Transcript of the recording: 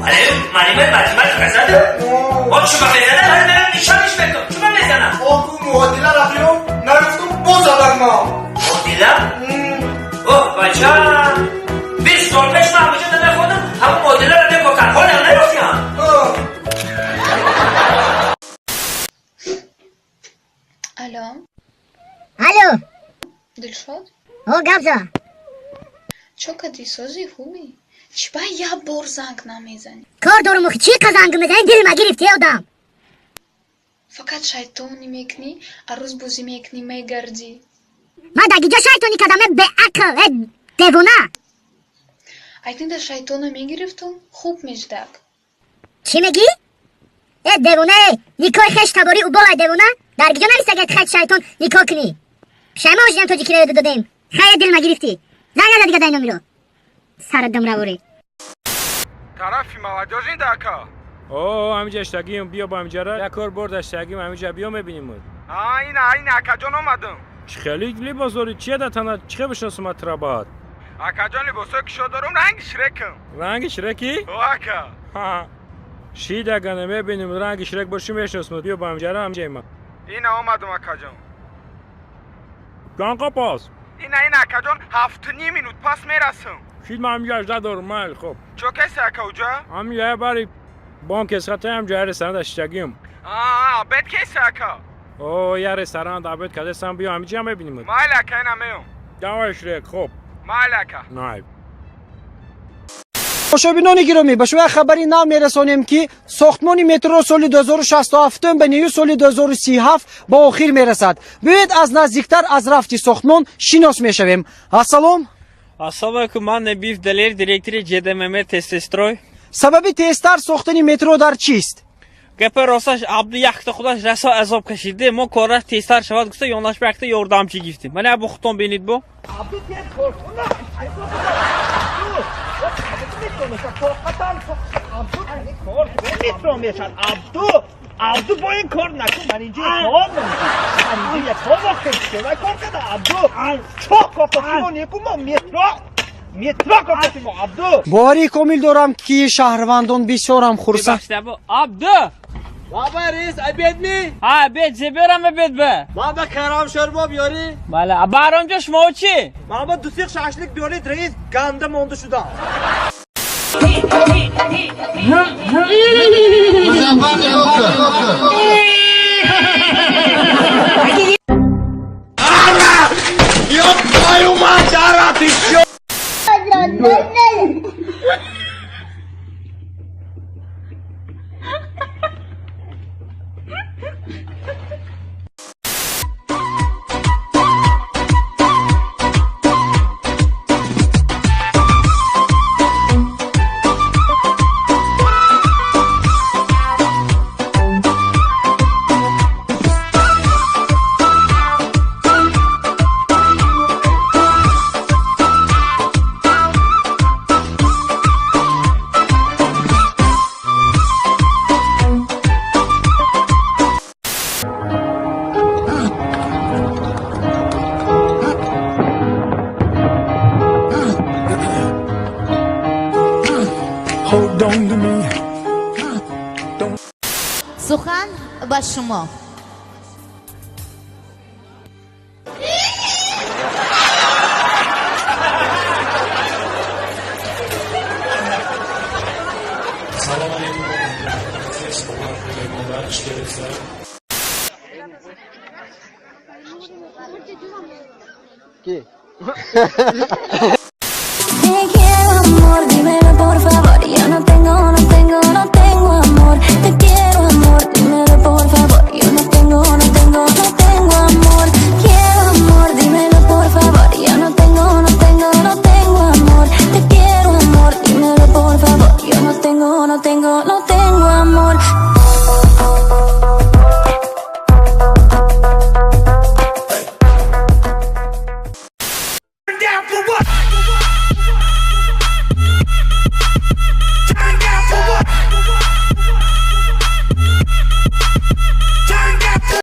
Муаллимаи математика заду? О, чума мезана? Ҳали мерам нишониш мекунам. Чума мезана? Оку муодила рафиё нарафтум, боз задак ма. Одила? Оҳ, бача! 20 сол пеш ман ҳамаҷо намехондам, ҳамон муодиларо мегуфтан. Ҳолам наёфтиам. Алло. Алло. Дилшод? О, гап за. Чо кади, созӣ, хубӣ? Чӣ ба як бор занг намезанӣ? Кор дорум, охи, чӣ қа занг мезанӣ, дилма гирифти, одам. Фақат шайтонӣ мекунӣ, арӯз бозӣ мекунӣ, мегардӣ. Ман дар гиҷо шайтонӣ кардам, э беақл, э девона? Айтинда шайтона мегирифтум, хуб мешдак. Чӣ мегӣ, э девона? Э, никоҳи хеш таборӣ уболай, девона. Дар гиҷо нависта хет шайтон никоҳ кунӣ? Пушаймо шидам, тоҷикиро ёду додем. Хай, дилма гирифтӣ, занг наза дига дай номиро сара дамраворӣ. Тарафи молодёжный да, ака? О, ҳамиҷа иштагим, биё ба ҳамиҷара, як кор бор даштагим, ҳамиҷа биё, мебиним. А, ина, ина, акаҷон, омадам. Чӣ хеле либос дорӣ? Чия да тана? Чӣ хел бишносум тра баъд? Акаҷон, либосое ки шо дорум, ранги Шрекам. Ранги Шреки? О, ака. Шидагана мебинем, ранги Шрек бошӣ, мешиносум. Биё ба ҳамиҷара, ҳамиҷаима. Ина омадам, акаҷон. Чанд пас? Ина, ина, акаҷон, 7,5 минут пас мерасам. Шид, ман ҳамиҷа ажда дорум, майли, хоб. Чо касе, ака, уҷа? Ҳамиҷа бари бонк эсхата, ҳамиҷа ресторан даштагим. А, обед кесе, ака? О, я ресторан обед кадесам, биё ҳамиҷа, мебинем. Майли, ака, ина меом. Давай, Шрек, хоб. Майли, ака. Най. Тамошобинони гиромӣ, ба шумо як хабари нав мерасонем, ки сохтмони метро соли 2067 ба нею соли 2037 ба охир мерасад. Биёед, аз наздиктар аз рафти сохтмон шинос мешавем. Ассалом. Ассалому алайкум, ман Набиев Далер, директори ЖДММ Тестестрой. Сабаби тезтар сохтани метро дар чист? Гапа росташ, Абду якта худаш расо азоб кашиде, мо кораш тезтар шавад гуфта, ёнаш ба якта ёрдамчӣ гифтем. Мана бу хутон бинед бу. Абду, тез кор кун. Абду, кор метро мешад. Абду, Абду, бо ин кор накун. Ман инҷо кор ман инҷо як кор вақте кор када. Абду, чо кор неку, мо метро, метро кор мо, Абду. Боварии комил дорам, ки шаҳрвандон бисёрам хурсанд. Абду. Баба рейс, обед ми? Ҳа, обед зеберам, обед ба. Ман ба карам шӯрбо биёрӣ. Бале, баҳромҷо, шумо чӣ? Ман ба ду сех шашлик биёред, рейс, ганда монда шудам. Ёб твою мать, ара, ты чё? Hold on to me. Сухан ба шумо. Салом алейкум, меҳмондар, хуш келибсizlar. Ки? Te quiero, amor, dímelo por favor. Yo no tengo, no tengo, no tengo amor. Te quiero, amor, dímelo por favor. Yo no tengo, no tengo, no tengo amor. Quiero amor, dímelo por favor. Yo no tengo, no tengo, no tengo amor. Te quiero, amor, dímelo por favor. Yo no tengo, no tengo, no tengo amor. Down for what?